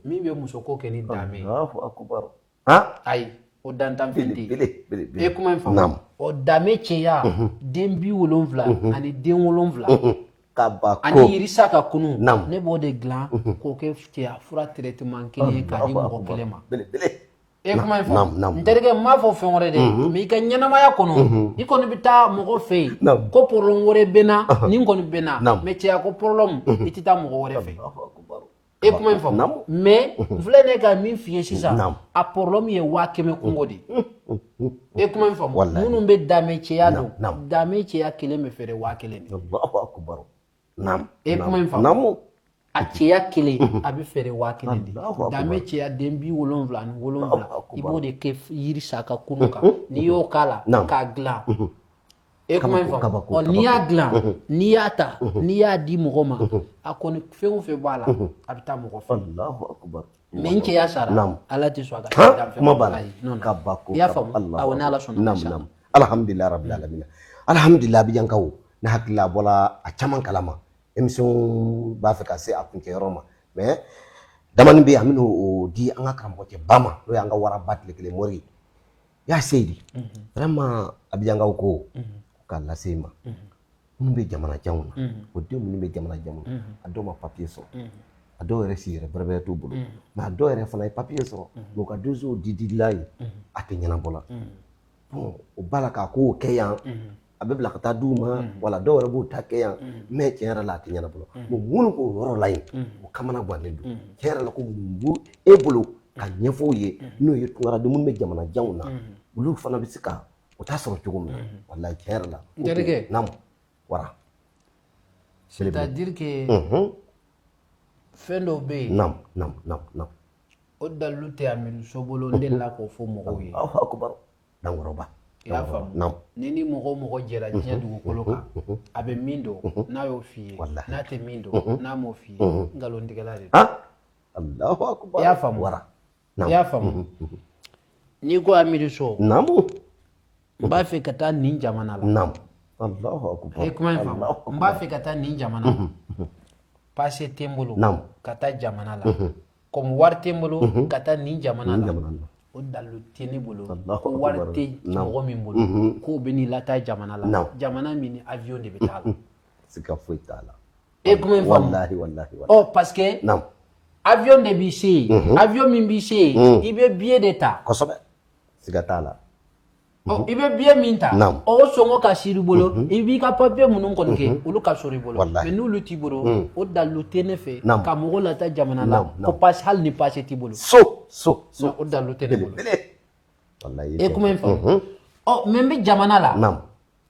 min bɛ musoko kɛ ni dame ye. Allahu akbar. Ha? Ayi, o dantanfɛn tɛ yen. Bele, bele, bele. E kuma in faamu. Nam. O dame cɛya, den 70 ani den 7 Kabako. ani yirisa ka kunu, Nam. ne b'o de dilan k'o kɛ cɛya fura traitement kelen ye k'a di mɔgɔ kelen ma. Bele, bele. E kuma in Nam, faamu. nam. N terikɛ, n m'a fɔ fɛn wɛrɛ dɛ, mais i ka ɲɛnamaya kɔnɔ, i kɔni bɛ taa mɔgɔ fɛ yen Nam. ko problème wɛrɛ bɛ n na, nin kɔni bɛ n na, Nam. mais cɛya ko problème, i tɛ taa mɔgɔ wɛrɛ fɛ. Allahu akbar. E kuma in faamu. Nam. Mais n filɛ ne ka min f'i ye sisan, Nam. a problème ye 100 000 kungo de ye. E kuma in faamu. Wallahi. Minnu bɛ dame cɛya Nam, dɔn, nam. dame cɛya kelen bɛ feere 1000 de. Allahu akbar. Nam. E kuma in faamu. Nam. A cɛya kelen a bɛ feere 1000 de. Allahu akbar. Dame cɛya den 77, Allahu akbar. i b'o de kɛ yiri sa ka kunu kan, n'i y'o k'a la Nam. k'a dilan. E kuma in Kabako, faamu. kabako, Ɔ, n'i y'a dilan, n'i y'a ta, n'i y'a di mɔgɔ ma, a kɔni fɛn o fɛn b'a la, a bɛ taa mɔgɔ fɛ. Allahu akbar. Mais n cɛya sara, Nam. Ala tɛ sɔn a ka Ha? danfɛn Kuma ma. banna. Ayi, non, non. Kabako. I y'a faamu. Allahu Awɔ, ni Ala akbar. sɔnna, Nam, inshallah. nam. Alhamdulillah rabbil alamin. Alhamdulillah, Abijankaw. Ne hakili la a bɔra a caman kalama. Émission b'a fɛ ka se a kuncɛyɔrɔ ma. Mais damani bɛ yen, an bɛna o di an ka karamɔgɔ cɛ ba ma, n'o y'an ka waraba tile kelen mori ye. Ya Seyidi. Vraiment, Abijankaw ko k'a lase i ma. Minnu bɛ jamana janw na, o den minnu bɛ jamana janw na, a dɔw ma papiye sɔrɔ, a dɔw yɛrɛ si yɛrɛ bɛrɛbɛrɛ t'u bolo, mais a dɔw yɛrɛ fana ye papiye sɔrɔ, mais u ka dossier di dila ye, a tɛ ɲɛnabɔ la. Bon, o b'a la k'a kow kɛ yan, a bɛ bila ka taa d'u ma, wala dɔw yɛrɛ b'u ta kɛ yan, mais tiɲɛ yɛrɛ la a tɛ ɲɛnabɔ la. Bon, minnu b'o yɔrɔ la yen, o kamana gannen don. Tiɲɛ yɛrɛ la, ko mun b'u e bolo ka ɲɛfɔ u ye, n'o ye tunkaraden minnu bɛ jamana janw na, olu fana bɛ se ka o ta sɔrɔ cogo min na? Walayi, tiɲɛ yɛrɛ la. N terikɛ. Naamu, wara. C'est-à-dire que fɛn dɔw bɛ yen, Nam, nam, nam, nam. o dalilu tɛ Amidu So bolo, n delila k'o fɔ mɔgɔw ye. Allahu akbar, dankɔrɔba. I y'a faamu. Nam. Ni mɔgɔ o mɔgɔ jɛra diɲɛ dugukolo kan, a bɛ min dɔn n'a y'o f'i ye, Wallahi. n'a tɛ min dɔn n'a m'o f'i ye, nkalontigɛla de don. Ha, Allahu akbar. I y'a faamu. Wara. Nam. I y'a faamu. N'i ko Amidu So, Naamu. n b'a fɛ ka taa nin jamana la. Nam, Allahu akbar. E kuma in faamu. Allahu N b'a fɛ ka taa nin jamana la, passe tɛ n bolo Naam. ka taa jamana la, komi wari tɛ n bolo ka taa nin jamana Nin la, jamana la. O dalilu tɛ ne bolo Allahu ko wari akbar. tɛ Naam. mɔgɔ min bolo k'o bɛ n'i lataa jamana la, Naam. jamana min ni avion de bɛ taa la. Siga foyi t'a la. E kuma in faamu. Wallahi, wallahi, wallahi. Ɔ, parce que Nam. avion de b'i se yen, avion min b'i se yen, i bɛ billet de ta. Kosɛbɛ, siga t'a la. Ɔ, i bɛ billet min ta, Naam. o sɔngɔ ka siri i bolo, i b'i ka papier minnu kɔni kɛ, olu ka sɔrɔ i bolo. Wallahi. Mais n'olu t'i bolo, o dalilu tɛ ne fɛ Naam. ka mɔgɔ lataa jamana la Naam, ko passe, hali ni passe t'i bolo. So, so, so. Non, o dalilu tɛ ne bolo. Belebele, wallahi. E kuma in faamu. Ɔ, mais n bɛ jamana la, Nam,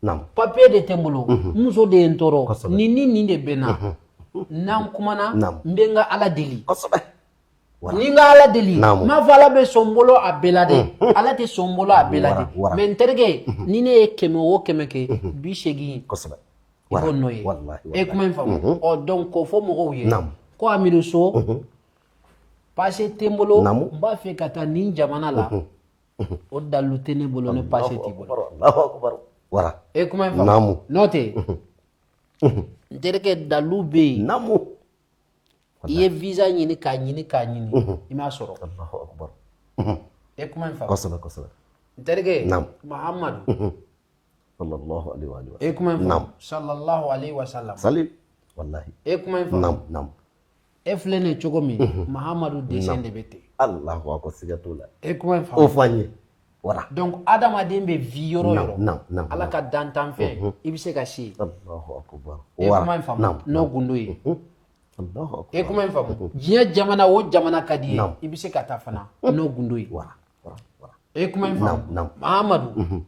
nam. papier de tɛ n bolo, n muso de ye n tɔɔrɔ, Kosɛbɛ. nin ni nin de bɛ n na, n'an kumana, Naam. n bɛ n ka Ala deli. Kosɛbɛ. Wara. Ni n ka Ala deli, Naamu. n m'a fɔ Ala bɛ sɔn n bolo a bɛɛ la dɛ, Ala tɛ sɔn n bolo a bɛɛ la dɛ. Wara, wara. Mais n terikɛ, ni ne ye 100 o 100 kɛ, 80, i b'o nɔ ye. Wallahi. E kuma in faamu. Ɔ, donc k'o fɔ mɔgɔw ye Naamu. ko Amidu So, passe tɛ n bolo, Naamu. n b'a fɛ ka taa nin jamana la, o dalilu tɛ ne bolo ne passe t'i bolo. Allahu akbar, wara. E kuma in faamu. Naamu. N'o tɛ, n terikɛ, dalilu bɛ yen. Naamu. I ye visa ɲini k'a ɲini k'a ɲini, i m'a sɔrɔ. Allahu akbar. E kuma in faamu. Kosɛbɛ, kosɛbɛ. N terikɛ, Naam. Mahamadu. Sallallahu alaihi wa alihi wa E kuma in faamu. Naam. Sallallahu alaihi wa sallam. Salim, wallahi. E kuma in faamu. Nam, nam. E filɛ nin ye cogo min, Mahamadu dessin de bɛ ten. Allahu akbar, siga t'o la. E kuma in O faamu. fɔ an ye. Wara. Donc adamaden bɛ vi yɔrɔ o yɔrɔ, Naam, naam. Ala ka dantan fɛn, i bɛ se ka se yen. Allahu akbar. E kuma in faamu n'o gundo ye. Allahu akbar. E kuma in faamu, diɲɛ jamana o jamana ka di ye, Naam. i bɛ se ka taa fana n'o gundo ye. Wara, wara, wara. E kuma in Naam, faamu, naam. Mahamadu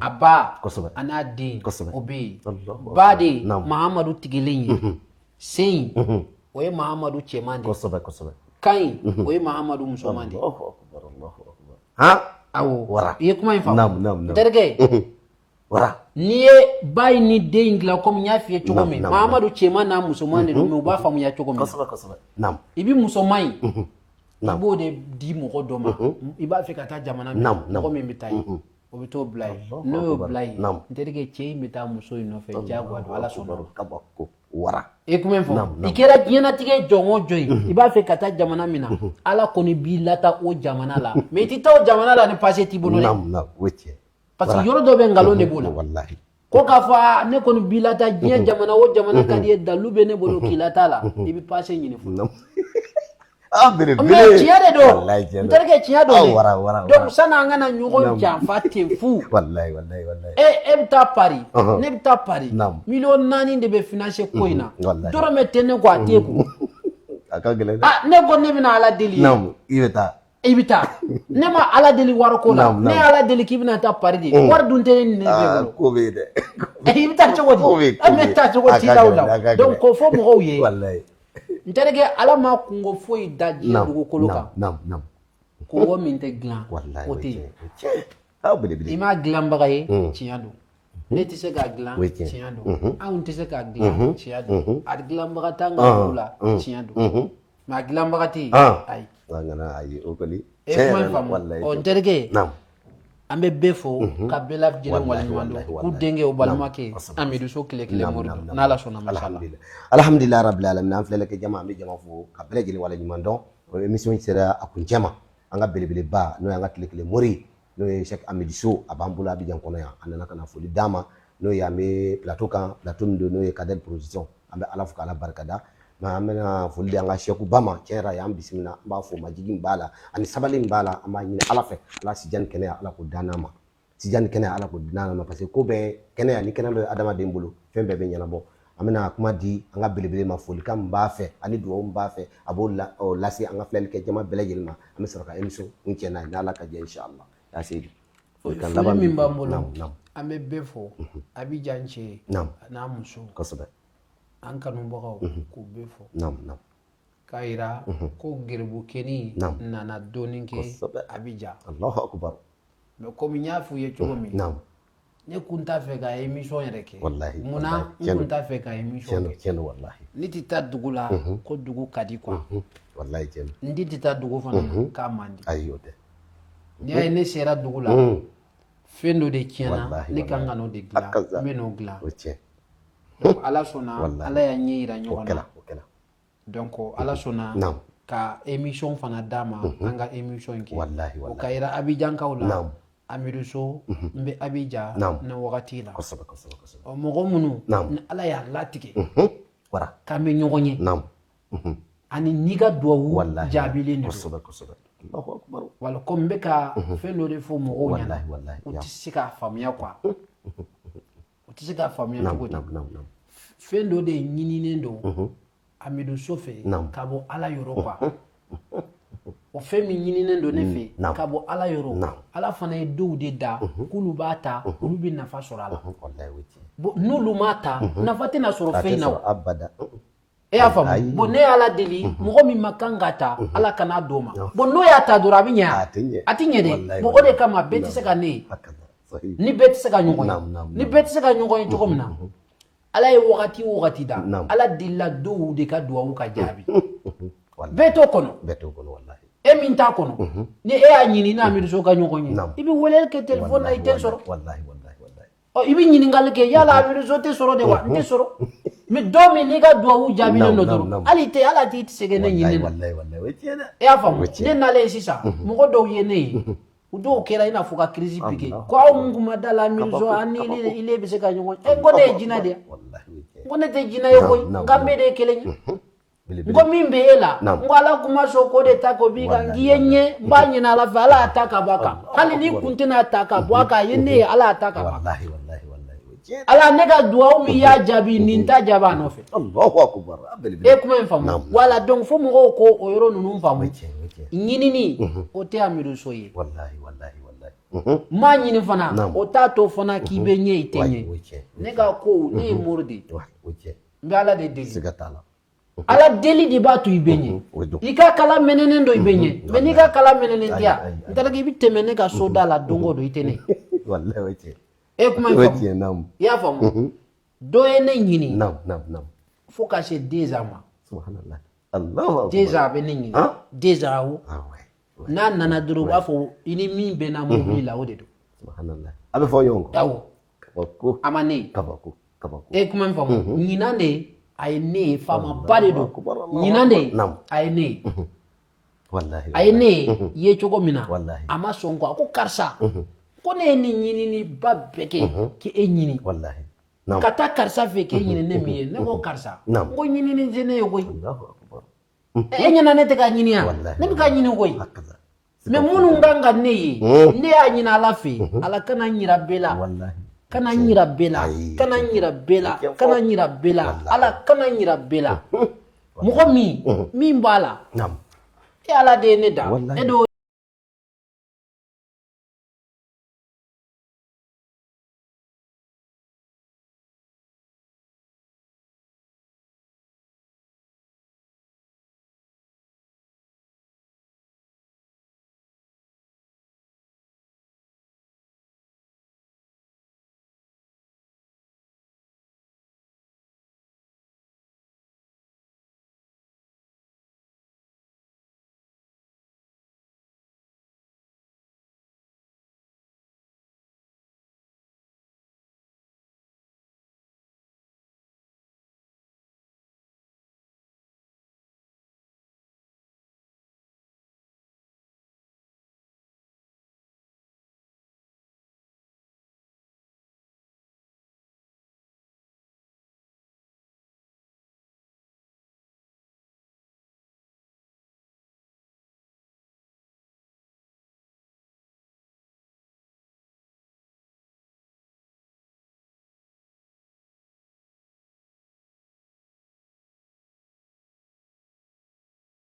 a ba Kosɛbɛ. a n'a den, Kosɛbɛ. o bɛ yen. Allahu Ba de ye Naam. Mahamadu tigilen ye, sen in o ye Mahamadu cɛman de ye, Kosɛbɛ, kosɛbɛ. kan in o ye Mahamadu musoman de ye. Allahu akbar, Allahu akbar. Ha? Awɔ. Wara. I ye kuma in faamu. Naam, naam, naam. N terikɛ, Wara. N'i ye ba in ni den in dilan, komi n y'a f'i ye cogo Naam, min, naam. Mahamadu cɛman n'a musoman de don, mais u b'a faamuya cogo min na, Kosɛbɛ, kosɛbɛ. Naam. I bɛ musoman in, i Naam. b'o de di mɔgɔ dɔ ma. I b'a fɛ ka taa jamana min, Naam, naam. mɔgɔ min bɛ taa yen, o bɛ t'o bila yen. Allahu N'o y'o akbar. bila yen, Naam. n terikɛ, cɛ in bɛ taa muso in nɔfɛ diyagoya don, Ala sɔnna. Kabako. Wara. I kuma in fɔ, Naam, naam. i kɛra diɲɛlatigɛ jɔn o jɔn ye, i b'a fɛ ka taa jamana min na, Ala kɔni b'i lata o jamana la, mais i tɛ taa o jamana la ni passe t'i bolo dɛ. Naam, naam. O ye tiɲɛ. Parce que yɔrɔ dɔ bɛ, nkalon de b'o la. Wallahi. Ko k'a fɔ aa, ne kɔni b'i lata diɲɛ jamana o jamana ka di ye, dalu bɛ ne bolo k'i lata la, i bɛ passe ɲini fɔlɔ. Naam. Ah, belebele. Mais tiɲɛ de don. Wallahi, tiɲɛ N don. terikɛ, tiɲɛ don Ah, dɛ. wara, wara, Donc wara. sanni an kana ɲɔgɔn janfa ten fu, Wallahi, wallahi, wallahi. e bɛ taa Paris, Ɔhɔn. ne bɛ taa Paris, Naam. miliyɔn 4 de bɛ financer ko in na, Wallahi. dɔrɔmɛ tɛ ne kɔ, a t'e kun. A ka gɛlɛn dɛ. Ah, ne ko ne bɛna Ala deli ye. Naam, i bɛ taa. I bɛ taa, ne ma Ala deli wariko la. Naam, Ne naam. ye Ala deli k'i bɛna taa Paris de, wari dun tɛ ne ni ne Ah, bolo. ko bɛ yen dɛ. I bɛ taa cogo di? Ko bɛ yen, ko An bɛ bɛ yen. taa cogo A t'i ka la o gɛlɛn, a la. ka Donc gɛlɛn. k'o fɔ mɔgɔw ye, Wallahi. n terikɛ, Ala ma kungo foyi da diɲɛ Naam, dugukolo naam, kan naam, naam. kungo min tɛ dilan, Wallahi, o o tɛ ye yen. tiɲɛ, o ye tiɲɛ. Ah, belebele. I m'a dilanbaga ye, tiɲɛ don. Ne tɛ se k'a dilan, O ye tiɲɛ. tiɲɛ don. Anw tɛ se k'a dilan, tiɲɛ don. A dilanbaga t'an ka dugu la, tiɲɛ don, mais a dilanbaga tɛ yen. Ah. Ayi. An kana ayi, o kɔni. E Tiɲɛ kuma yɛrɛ in la, faamu. wallahi. Ɔ, n terikɛ, Naam. an bɛ bɛɛ fo ka bɛɛ lajɛlen Wallahi, waleɲuman wallahi, dɔn k'u wallahi. denkɛ o balimakɛ Kosɛbɛ. Amidu So tile kelen Naam, mori naam, don, naam. n'Ala sɔnna masala. Alhamdulillah, alhamdulillah rabbil alamin. An filɛlikɛ jama, an bɛ jama fo ka bɛɛ lajɛlen waleɲuman dɔn. O émission in sera a kuncɛ ma. An ka belebeleba, n'o y'an ka tile kelen mori, n'o ye Cheikh Amidou So, a b'an bolo Abidjan kɔnɔ yan. A nana ka na foli d'an ma, n'o ye an bɛ plateau kan, plateau min don, n'o ye Kadel Production. An bɛ Ala fo k'Ala barikada. Mais an bɛna foli di an ka Cheikh ba ma. Tiɲɛ yɛrɛ la, y'an bisimila, an b'a fo. Majigin min b'a la ani sabali min b'a la, an b'a ɲini Ala fɛ, Ala sijan ni kɛnɛya, Ala k'o d'an ma. Sijan ni kɛnɛya, Ala k'o d'an ma, parce que ko bɛɛ kɛnɛya ni kɛnɛya bɛ adamaden bolo, fɛn bɛɛ bɛ ɲɛnabɔ. An bɛna kuma di an ka belebele ma. Folikan min b'a fɛ ani dugawu min b'a fɛ, a b'o o lase an ka filɛli kɛ jama bɛɛ lajɛlen ma. An bɛ sɔrɔ ka émission kuncɛ n'a ye, n'Ala ka jɛ, inshallah. Ya Seydi, folikan Foli laban min b'i b'an bolo. bolo, Naam, naam. an bɛ bɛɛ fo, Abidjan cɛ Naam. n'a muso, an kanubagaw, k'u bɛɛ fo, Naam, naam. k'a yira ko geribukɛni Naam. nana dɔɔnin kɛ Abidjan. Allahu akbar. Mais komi n y'a f'u ye cogo min, Naam. ne kun t'a fɛ ka émission yɛrɛ kɛ. Wallahi, Munna wallahi. n kun t'a fɛ ka émission Tiɲɛ don, kɛ? tiɲɛ don, wallahi. Ne tɛ taa dugu la ko dugu ka di quoi. Wallahi, tiɲɛ don. N den tɛ taa dugu fana na k'a man di. Ayi, o tɛ. N'i y'a ye ne sera dugu la, fɛn dɔ de tiɲɛna, Wallahi, ne kan wallahi. ka n'o de dilan. Akaza. N bɛ n'o dilan. O tiɲɛ. Donc Ala sɔnna, Wallahi. Ala y'a ɲɛ yira O ɲɔgɔn kɛla, na. o kɛla. Donc Ala sɔnna Naam. ka émission fana d'a ma, an ka émission in kɛ. Wallahi, O wallahi. ka yira Abidjankaw la, Naam. Amidu So n bɛ Abidjan Naam. nin wagati la. Kosɛbɛ, kosɛbɛ, kosɛbɛ. Ɔ, mɔgɔ minnu Naam. ni Ala y'a latigɛ Wara. k'an bɛ ɲɔgɔn ye, Naam. ani n'i ka duwawu Wallahi. jaabilen de don. Kosɛbɛ, kosɛbɛ. Allahu akbar. Wala komi n bɛ ka fɛn dɔ de fɔ mɔgɔw ɲɛna, Wallahi, wallahi. u tɛ se k'a faamuya quoi, u tɛ se k'a faamuya Naam, cogo di. naam, naam, naam. Fɛn dɔ de ɲininen don Amidu So fɛ Naam. ka bɔ Ala yɔrɔ quoi. O fɛn min ɲininen don ne fɛ Naam. ka bɔ Ala yɔrɔ, Naam. Ala fana ye dɔw de da k'olu b'a ta, olu bɛ nafa sɔrɔ a la. Wallahi, o ye tiɲɛ. Bon, n'olu m'a ta, nafa tɛna sɔrɔ A fɛn tɛ in na o. sɔrɔ abada. E y'a faamu? Ayi. Bon, ne y'Ala deli, mɔgɔ min ma kan ka ta, Ala kana d'o ma. Bon, n'o y'a ta dɔrɔn, a bɛ ɲɛ A tɛ ɲɛ. A tɛ ɲɛ dɛ. Wallahi, Bon, o de wallahi. kama bɛɛ tɛ se ka ne ye, Hakaza. Sahih. ni bɛɛ tɛ se ka ɲɔgɔn Naam, naam, ye, ni bɛɛ tɛ se ka ɲɔgɔn ye cogo min na, Ala ye wagati o wagati da, Naam. Ala delila dɔw de ka duwawu ka jaabi. Wallahi. Bɛɛ t'o kɔnɔ. Bɛɛ t'o kɔnɔ, wallahi. E min t'a kɔnɔ, ni e y'a ɲini n'a Amidu So ka ɲɔgɔn ye, Naam. i bɛ weleli kɛ telefɔni na, i tɛ sɔrɔ. Wallahi, wallahi, wallahi. Ɔ, i bɛ ɲininkali kɛ, yala Amidu So tɛ sɔrɔ de wa? N tɛ sɔrɔ. Mais don min n'i ka duwawu jaabilen Naam, don naam, dɔrɔn, naam. hali tɛ ala t'i tɛ se kɛ ne Wallahi, ɲini na. wallahi, wallahi. O ye tiɲɛ dɛ. E y'a faamu? O ye tiɲɛ. Ne nalen sisan, mɔgɔ dɔw ye ne ye, u dɔw kɛra i n'a fɔ ka crise piqué Allah. ko aw mun kun ma da la Amidu So, Kabako, an ni kabako. ile bɛ se ka ɲɔgɔn. Ɛ, n ko ne ye jinɛ de ye. Wallahi, o ye tiɲɛ. N ko ne tɛ jinɛ ye koyi. Naam, n k'an bɛɛ de ye kelen ye. N ko min bɛ e la, n ko Ala kuma sɔn k'o de ta k'o b'i kan. N k'i ye ɲɛ, n b'a ɲini Ala fɛ, Ala y'a ta ka bɔ a kan. Hali ni kun tɛna ta ka bɔ a kan, a ye ne ye, Ala y'a ta ka bɔ a kan. Ala ne ka duwawu min y'a jaabi, nin t'a jaabi a nɔfɛ. E kuma in faamu. Wala, donc fo mɔgɔw ko o yɔrɔ ninnu faamu. Ɲinini, o tɛ Amidu So ye. N m'a ɲini fana, o t'a to fana k'i bɛ ɲɛ, i tɛ ɲɛ. Ne ka ko, ne ye mori de ye, n bɛ Ala de deli. Ala deli de b'a to i bɛ ɲɛ. I ka kala mɛnɛnen don, i bɛ ɲɛ. Mais n'i ka kala mɛnɛnen tɛ yan, n taara k'i bɛ tɛmɛ ne ka so da la don o don, i tɛ ne. E kuma in faamu, i y'a faamu. Dɔ ye ne ɲini fo ka se 2 ans ma. 2 ans a bɛ ne ɲini, 2 ans, awɔ. N'a nana dɔrɔn, u b'a fɔ i ni min bɛnna mobili la, o de don. A bɛ fɔ ɲɔgɔn kɔ. Awɔ, a ma ne ye. E kuma in faamu. Ɲinan de a ye ne ye, faamaba de don. Ɲinan de a ye ne ye. A ye ne ye cogo min na, a ma sɔn ko a ko karisa, ko ne ye nin ɲininiba bɛɛ kɛ k'e ɲini ka taa karisa fɛ k'e ɲini, ne min ye. Ne ko karisa, n ko ɲinini tɛ ne ye koyi. E ɲɛna ne tɛ ka ɲini yan, ne bɛ ka ɲini koyi. Mais minnu kan ka ne ye, ne y'a ɲini Ala fɛ, Ala kana n yira bɛɛ la, kana n yira bɛɛ la, kana n yira bɛɛ la, kana n yira bɛɛ la, Ala kana n yira bɛɛ la. Mɔgɔ min min b'a la, e Ala de ye ne da, e de.